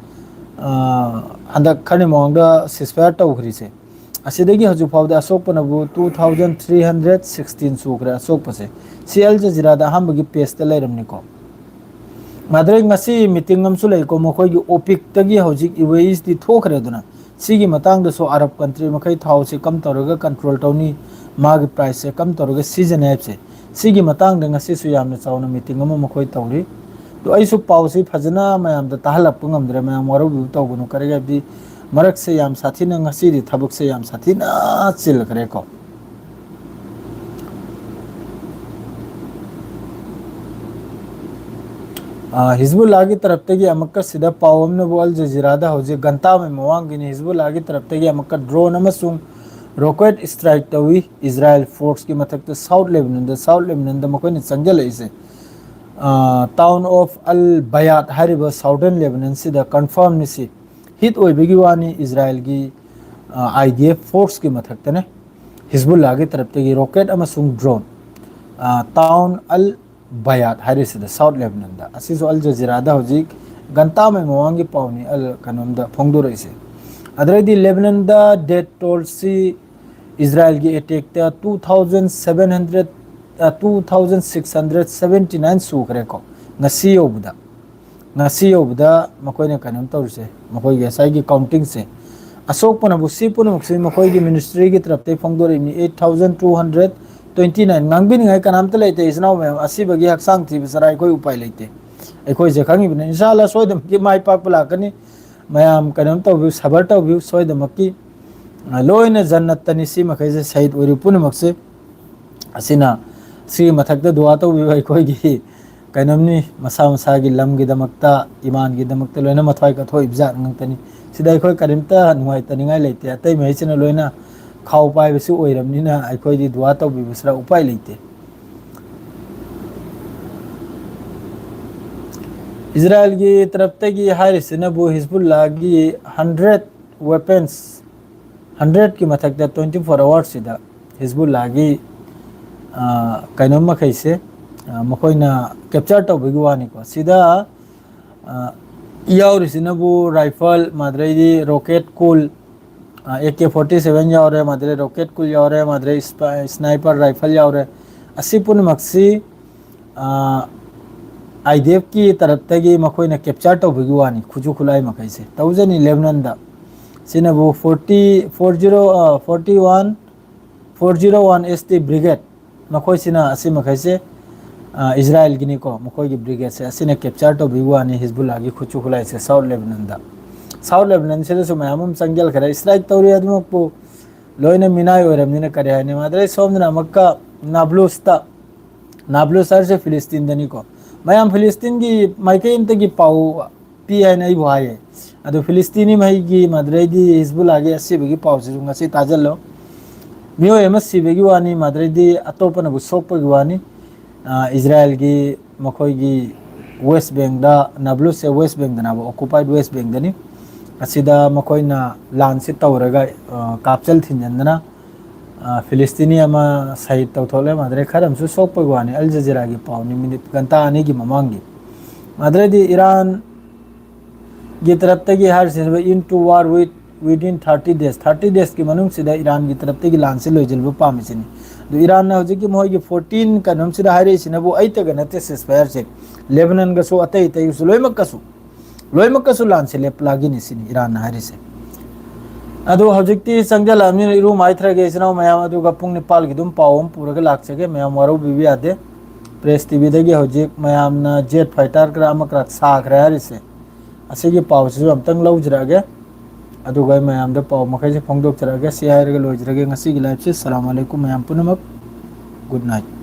ꯑ, ꯍꯟꯗꯛ ꯈꯔꯅꯤ ꯃꯃꯥꯡꯗ ceasefire ꯇꯧꯈ꯭ꯔꯤꯁꯦ꯫ ꯑꯁꯤꯗꯒꯤ ꯍꯧꯖꯤꯛ ꯐꯥꯎꯗ ꯑꯁꯣꯛꯄꯅꯕꯨ two thousand three hundred sixteen ꯁꯨꯈ꯭ꯔꯦ ꯑꯁꯣꯛꯄꯁꯦ꯫ ꯁꯤ ꯑꯜ ꯖꯖꯤꯔꯥꯗ ꯑꯍꯥꯟꯕꯒꯤ pageꯇ ꯂꯩꯔꯝꯅꯤꯀꯣ꯫ ꯃꯥꯗ꯭ꯔꯩ ꯉꯁꯤ meeting ꯑꯃꯁꯨ ꯂꯩꯀꯣ, ꯃꯈꯣꯏꯒꯤ OPECꯇꯒꯤ ꯍꯧꯖꯤꯛ UAEꯗꯤ ꯊꯣꯛꯈ꯭ꯔꯦꯗꯅ꯫ ꯁꯤꯒꯤ ꯃꯇꯥꯡꯗꯁꯨ ꯑꯔꯕ country ꯃꯈꯩ ꯊꯥꯎꯁꯦ ꯀꯝ ꯇꯧꯔꯒ control ꯇꯧꯅꯤ, ꯃꯥꯒꯤ priceꯁꯦ ꯀꯝ ꯇꯧꯔꯒ ꯁꯤꯖꯤꯟꯅꯩ ꯍꯥꯏꯕꯁꯦ, ꯁꯤꯒꯤ ꯃꯇꯥꯡꯗ ꯉꯁꯤꯁꯨ ꯌꯥꯝꯅ ꯆꯥꯎꯅ meeting ꯑꯃ ꯃꯈꯣꯏ ꯇꯧꯔꯤ꯫ ꯑꯗꯣ ꯑꯩꯁꯨ ꯄꯥꯎꯁꯤ ꯐꯖꯅ ꯃꯌꯥꯝꯗ ꯇꯥꯍꯜꯂꯛꯄ ꯉꯝꯗ꯭ꯔꯦ, ꯃꯌꯥꯝ ꯋꯥꯔꯧꯕꯤꯕ ꯇꯧꯒꯅꯨ, ꯀꯔꯤ ꯍꯥꯏꯕꯗꯤ ꯃꯔꯛꯁꯦ ꯌꯥꯝ ꯁꯥꯊꯤꯅ, ꯉꯁꯤꯗꯤ ꯊꯕꯛꯁꯦ ꯌꯥꯝ ꯁꯥꯊꯤꯅ ꯆꯤꯜꯈ꯭ꯔꯦꯀꯣ꯫ ꯍꯤꯖꯕꯨꯜꯂꯥꯒꯤ ꯇꯔꯞꯇꯒꯤ ꯑꯃꯨꯛꯀ ꯁꯤꯗ ꯄꯥꯎ ꯑꯃꯅꯕꯨ ꯑꯜ ꯖꯖꯤꯔꯥꯗ ꯍꯧꯖꯤꯛ ꯘꯟꯇꯥ ꯑꯃꯒꯤ ꯃꯃꯥꯡꯒꯤꯅꯤ, ꯍꯤꯖꯕꯨꯜꯂꯥꯒꯤ ꯇꯔꯞꯇꯒꯤ ꯑꯃꯨꯛꯀ drone ꯑꯃꯁꯨꯡ rocket strike ꯇꯧꯏ ꯏꯖꯔꯥꯏꯜ forceꯀꯤ ꯃꯊꯛꯇ ꯁꯥꯎꯠ ꯂꯦꯕꯅꯟꯗ꯫ ꯁꯥꯎꯠ ꯂꯦꯕꯅꯟꯗ ꯃꯈꯣꯏꯅ ꯆꯪꯁꯤꯜꯂꯛꯏꯁꯦ, town of Al Bayad ꯍꯥꯏꯔꯤꯕ ꯁꯥꯎꯗꯔꯟ ꯂꯦꯕꯅꯟꯁꯤꯗ꯫ Confirmꯅꯤ ꯁꯤ, hit ꯑꯣꯏꯕꯒꯤ ꯋꯥꯅꯤ꯫ ꯏꯖꯔꯥꯏꯜꯒꯤ IDF forceꯀꯤ ꯃꯊꯛꯇꯅꯦ ꯍꯤꯖꯕꯨꯜꯂꯥꯒꯤ ꯇꯔꯞꯇꯒꯤ rocket ꯑꯃꯁꯨꯡ drone꯫ Town Al Bayad ꯍꯥꯏꯔꯤꯁꯤꯗ ꯁꯥꯎꯠ ꯂꯦꯕꯅꯟꯗ꯫ ꯑꯁꯤꯁꯨ ꯑꯜ ꯖꯖꯤꯔꯥꯗ ꯍꯧꯖꯤꯛ ꯘꯟꯇꯥ ꯑꯃꯒꯤ ꯃꯃꯥꯡꯒꯤ ꯄꯥꯎꯅꯤ ꯑꯜ ꯀꯩꯅꯣꯝꯗ ꯐꯣꯡꯗꯣꯔꯛꯏꯁꯦ꯫ ꯑꯗꯨꯗꯩꯗꯤ ꯂꯦꯕꯅꯟꯗ death tollꯁꯤ ꯏꯖꯔꯥꯏꯜꯒꯤ attackꯇ two thousand seven hundred, two thousand six hundred seventy nine ꯁꯨꯈ꯭ꯔꯦꯀꯣ, ꯉꯁꯤ ꯌꯧꯕꯗ꯫ ꯉꯁꯤ ꯌꯧꯕꯗ ꯃꯈꯣꯏꯅ ꯀꯩꯅꯣꯝ ꯇꯧꯔꯤꯁꯦ, ꯃꯈꯣꯏꯒꯤ ꯉꯁꯥꯏꯒꯤ countingꯁꯦ꯫ ꯑꯁꯣꯛꯄꯅꯕꯨ ꯁꯤ ꯄꯨꯝꯅꯃꯛꯁꯤ ꯃꯈꯣꯏꯒꯤ ministryꯒꯤ ꯇꯔꯞꯇꯒꯤ ꯐꯣꯡꯗꯣꯔꯛꯏꯕꯅꯤ, eight thousand two hundred twenty nine꯫ ꯉꯥꯡꯕꯤꯅꯤꯡꯉꯥꯏ ꯀꯅꯥꯝꯇ ꯂꯩꯇꯦ, ꯏꯆꯤꯟ ꯏꯅꯥꯎ ꯃꯌꯥꯝ꯫ ꯑꯁꯤꯕꯒꯤ ꯍꯛꯆꯥꯡ ꯊꯤꯕ ꯆꯔꯥ ꯑꯩꯈꯣꯏ ꯎꯄꯥꯏ ꯂꯩꯇꯦ꯫ ꯑꯩꯈꯣꯏꯁꯦ ꯈꯪꯉꯤꯕꯅꯤ, ꯏꯟꯁꯥ ꯑꯜꯂꯥ ꯁꯣꯏꯗꯅꯃꯛꯀꯤ ꯃꯥꯏ ꯄꯥꯛꯄ ꯂꯥꯛꯀꯅꯤ꯫ ꯃꯌꯥꯝ ꯀꯩꯅꯣꯝ ꯇꯧꯕꯤꯌꯨ, ꯁꯕꯔ ꯇꯧꯕꯤꯌꯨ꯫ ꯁꯣꯏꯗꯅꯃꯛꯀꯤ, ꯑ, ꯂꯣꯏꯅ ꯖꯟꯅꯠꯇꯅꯤ ꯁꯤ ꯃꯈꯩꯁꯦ, ꯁꯍꯤꯗ ꯑꯣꯏꯔꯤꯕ ꯄꯨꯝꯅꯃꯛꯁꯦ꯫ ꯑꯁꯤꯅ, ꯁꯤꯒꯤ ꯃꯊꯛꯇ ꯗꯨꯋꯥ ꯇꯧꯕꯤꯕ ꯑꯩꯈꯣꯏꯒꯤ ꯀꯩꯅꯣꯝꯅꯤ, ꯃꯁꯥ ꯃꯁꯥꯒꯤ ꯂꯝꯒꯤꯗꯃꯛꯇ, ꯏꯃꯥꯟꯒꯤꯗꯃꯛꯇ ꯂꯣꯏꯅ ꯃꯊ꯭ꯋꯥꯏ ꯀꯠꯊꯣꯛꯏꯕ ꯖꯥꯠ ꯉꯥꯛꯇꯅꯤ꯫ ꯁꯤꯗ ꯑꯩꯈꯣꯏ ꯀꯔꯤꯝꯇ ꯅꯨꯡꯉꯥꯏꯇꯅꯤꯡꯉꯥꯏ ꯂꯩꯇꯦ꯫ ꯑꯇꯩ ꯃꯍꯩꯁꯤꯅ ꯂꯣꯏꯅ ꯈꯥꯎ ꯄꯥꯏꯕꯁꯨ ꯑꯣꯏꯔꯕꯅꯤꯅ ꯑꯩꯈꯣꯏꯗꯤ ꯗꯨꯋꯥ ꯇꯧꯕꯤꯕꯁꯤꯗ ꯎꯄꯥꯏ ꯂꯩꯇꯦ꯫ ꯏꯖꯔꯥꯏꯜꯒꯤ ꯇꯔꯞꯇꯒꯤ ꯍꯥꯏꯔꯤꯁꯤꯅꯕꯨ ꯍꯤꯖꯕꯨꯜꯂꯥꯒꯤ hundred weapons, hundredꯀꯤ ꯃꯊꯛꯇ twenty four hoursꯁꯤꯗ ꯍꯤꯖꯕꯨꯜꯂꯥꯒꯤ, ꯑ, ꯀꯩꯅꯣ ꯃꯈꯩꯁꯦ, ꯑ, ꯃꯈꯣꯏꯅ capture ꯇꯧꯕꯒꯤ ꯋꯥꯅꯤꯀꯣ꯫ ꯁꯤꯗ, ꯑ, ꯌꯥꯎꯔꯤꯁꯤꯅꯕꯨ rifle, ꯃꯗꯩꯗꯤ rocket ꯀꯨꯜ, ꯑ, AK forty seven ꯌꯥꯎꯔꯦ, ꯃꯗꯩ rocket ꯀꯨꯜ ꯌꯥꯎꯔꯦ, ꯃꯗꯩ spi-, sniper rifle ꯌꯥꯎꯔꯦ꯫ ꯑꯁꯤ ꯄꯨꯝꯅꯃꯛꯁꯤ, ꯑ, IDFꯀꯤ ꯇꯔꯞꯇꯒꯤ ꯃꯈꯣꯏꯅ capture ꯇꯧꯕꯒꯤ ꯋꯥꯅꯤ, ꯈꯨꯠꯁꯨ ꯈꯨꯠꯂꯥꯏ ꯃꯈꯩꯁꯦ꯫ ꯇꯧꯖꯅꯤ ꯂꯦꯕꯅꯟꯗ꯫ ꯁꯤꯅꯕꯨ forty, four zero, ꯑ, forty one, four zero one ST brigade꯫ ꯃꯈꯣꯏꯁꯤꯅ ꯑꯁꯤ ꯃꯈꯩꯁꯦ, ꯑ, ꯏꯖꯔꯥꯏꯜꯒꯤꯅꯤꯀꯣ, ꯃꯈꯣꯏꯒꯤ brigadeꯁꯦ꯫ ꯑꯁꯤꯅ capture ꯇꯧꯕꯤꯕ ꯋꯥꯅꯤ ꯍꯤꯖꯕꯨꯜꯂꯥꯒꯤ ꯈꯨꯠꯁꯨ ꯈꯨꯠꯂꯥꯏꯁꯦ ꯁꯥꯎꯠ ꯂꯦꯕꯅꯟꯗ꯫ ꯁꯥꯎꯠ ꯂꯦꯕꯅꯟꯁꯤꯗꯁꯨ ꯃꯌꯥꯝ ꯑꯃ ꯆꯪꯁꯤꯜꯈ꯭ꯔꯦ, strike ꯇꯧꯔꯤ꯫ ꯑꯗꯨꯃꯛꯄꯨ ꯂꯣꯏꯅ ꯃꯤꯅꯥꯏ ꯑꯣꯏꯔꯕꯅꯤꯅ ꯀꯔꯤ ꯍꯥꯏꯅꯤ? ꯃꯗꯩ ꯁꯣꯝꯗꯅ ꯑꯃꯨꯛꯀ ꯅꯥꯕ꯭ꯂꯨꯁꯇ, ꯅꯥꯕ꯭ꯂꯨꯁ ꯍꯥꯏꯔꯤꯁꯦ ꯐꯤꯂꯤꯁꯇꯤꯟꯗꯅꯤꯀꯣ꯫ ꯃꯌꯥꯝ ꯐꯤꯂꯤꯁꯇꯤꯟꯒꯤ ꯃꯥꯏꯀꯩ ꯑꯃꯇꯒꯤ ꯄꯥꯎ ꯄꯤ ꯍꯥꯏꯅ ꯑꯩꯕꯨ ꯍꯥꯏꯌꯦ꯫ ꯑꯗꯨ ꯐꯤꯂꯤꯁꯇꯤꯅꯤ ꯃꯍꯩꯒꯤ ꯃꯗꯨꯗꯩꯗꯤ ꯍꯤꯖꯕꯨꯜꯂꯥꯒꯤ ꯑꯁꯤꯕꯒꯤ ꯄꯥꯎꯁꯤꯁꯨ ꯉꯁꯤ ꯇꯥꯖꯜꯂꯣ꯫ ꯃꯤꯑꯣꯏ ꯑꯃ ꯁꯤꯕꯒꯤ ꯋꯥꯅꯤ, ꯃꯗꯨꯗꯩꯗꯤ ꯑꯇꯣꯞꯄꯅꯕꯨ ꯁꯣꯛꯄꯒꯤ ꯋꯥꯅꯤ꯫ ꯑ, ꯏꯖꯔꯥꯌꯦꯜꯒꯤ ꯃꯈꯣꯏꯒꯤ ꯋꯦꯁ ꯕꯦꯡꯗ, ꯅꯥꯕ꯭ꯂꯨꯁꯁꯦ ꯋꯦꯁ ꯕꯦꯡꯗꯅꯦꯕ, ꯑꯣꯀꯨꯄꯥꯏꯗ ꯋꯦꯁ ꯕꯦꯡꯗꯅꯤ꯫ ꯑꯁꯤꯗ ꯃꯈꯣꯏꯅ ꯂꯥꯟꯁꯤ ꯇꯧꯔꯒ, ꯑ, ꯀꯥꯞꯆꯜ ꯊꯤꯟꯖꯟꯗꯅ, ꯑ, ꯐꯤꯂꯤꯁꯇꯤꯅꯤ ꯑꯃ ꯁꯍꯤꯗ ꯇꯧꯊꯣꯛꯂꯦ꯫ ꯃꯗꯨꯗꯩ ꯈꯔ ꯑꯃꯁꯨ ꯁꯣꯛꯄꯒꯤ ꯋꯥꯅꯤ꯫ ꯑꯜ ꯖꯖꯤꯔꯥꯒꯤ ꯄꯥꯎꯅꯤ, ꯃꯤꯅꯤꯠ ꯘꯟꯇꯥ ꯑꯅꯤꯒꯤ ꯃꯃꯥꯡꯒꯤ꯫ ꯃꯗꯨꯗꯩꯗꯤ ꯏꯔꯥꯟ ꯒꯤ ꯇꯔꯞꯇꯒꯤ ꯍꯥꯏꯔꯤꯁꯤꯅ, into war with within thirty days, thirty days ꯀꯤ ꯃꯅꯨꯡꯁꯤꯗ ꯏꯔꯥꯟꯒꯤ ꯇꯔꯞꯇꯒꯤ ꯂꯥꯟꯁꯤ ꯂꯣꯏꯁꯤꯟꯕ ꯄꯥꯝꯃꯤꯁꯤꯅꯤ꯫ ꯑꯗꯨ ꯏꯔꯥꯟꯅ ꯍꯧꯖꯤꯛꯀꯤ ꯃꯣꯏꯒꯤ fourteen ꯀꯩꯅꯣꯝꯁꯤꯗ ꯍꯥꯏꯔꯛꯏꯁꯤꯅꯕꯨ ꯑꯩꯇꯒ ꯅꯠꯇꯦ ceasefire ꯁꯦ, ꯂꯦꯕꯅꯟꯒꯁꯨ, ꯑꯇꯩ ꯑꯇꯩꯒꯁꯨ ꯂꯣꯏꯅꯃꯛꯀꯁꯨ, ꯂꯣꯏꯅꯃꯛꯀꯁꯨ ꯂꯥꯟꯁꯤ ꯂꯦꯞꯂꯥꯒꯤꯅꯤ ꯁꯤꯅꯤ ꯏꯔꯥꯟꯅ ꯍꯥꯏꯔꯤꯁꯦ꯫ ꯑꯗꯣ ꯍꯧꯖꯤꯛꯇꯤ ꯆꯪꯁꯤꯜꯂꯛꯑꯕꯅꯤꯅ ꯏꯔꯨ ꯃꯥꯏꯊꯔꯒꯦ ꯏꯆꯤꯟ ꯏꯅꯥꯎ ꯃꯌꯥꯝ, ꯑꯗꯨꯒ ꯄꯨꯡ ꯅꯤꯄꯥꯜꯒꯤꯗꯨꯝ ꯄꯥꯎ ꯑꯃ ꯄꯨꯔꯒ ꯂꯥꯛꯆꯒꯦ꯫ ꯃꯌꯥꯝ ꯋꯥꯔꯧꯕꯤꯕ ꯌꯥꯗꯦ꯫ ꯄ꯭ꯔꯦꯁ ꯇꯤꯚꯤꯗꯒꯤ ꯍꯧꯖꯤꯛ ꯃꯌꯥꯝꯅ ꯖꯦꯠ ꯐꯥꯏꯇꯔ ꯈꯔ ꯑꯃ ꯈꯔ ꯁꯥꯈ꯭ꯔꯦ ꯍꯥꯏꯔꯤꯁꯦ, ꯑꯁꯤꯒꯤ ꯄꯥꯎꯁꯤꯁꯨ ꯑꯝꯇꯪ ꯂꯧꯖꯔꯛꯑꯒꯦ, ꯑꯗꯨꯒ ꯑꯩ ꯃꯌꯥꯝꯗ ꯄꯥꯎ ꯃꯈꯩꯁꯦ ꯐꯣꯡꯗꯣꯛꯆꯔꯛꯑꯒꯦ꯫ ꯁꯤ ꯍꯥꯏꯔꯒ ꯂꯣꯏꯖꯔꯒꯦ ꯉꯁꯤꯒꯤ ꯂꯥꯏꯐꯁꯦ꯫ ꯁꯂꯥꯝ ꯑꯂꯩꯀꯨꯝ ꯃꯌꯥꯝ ꯄꯨꯝꯅꯃꯛ꯫ Good night.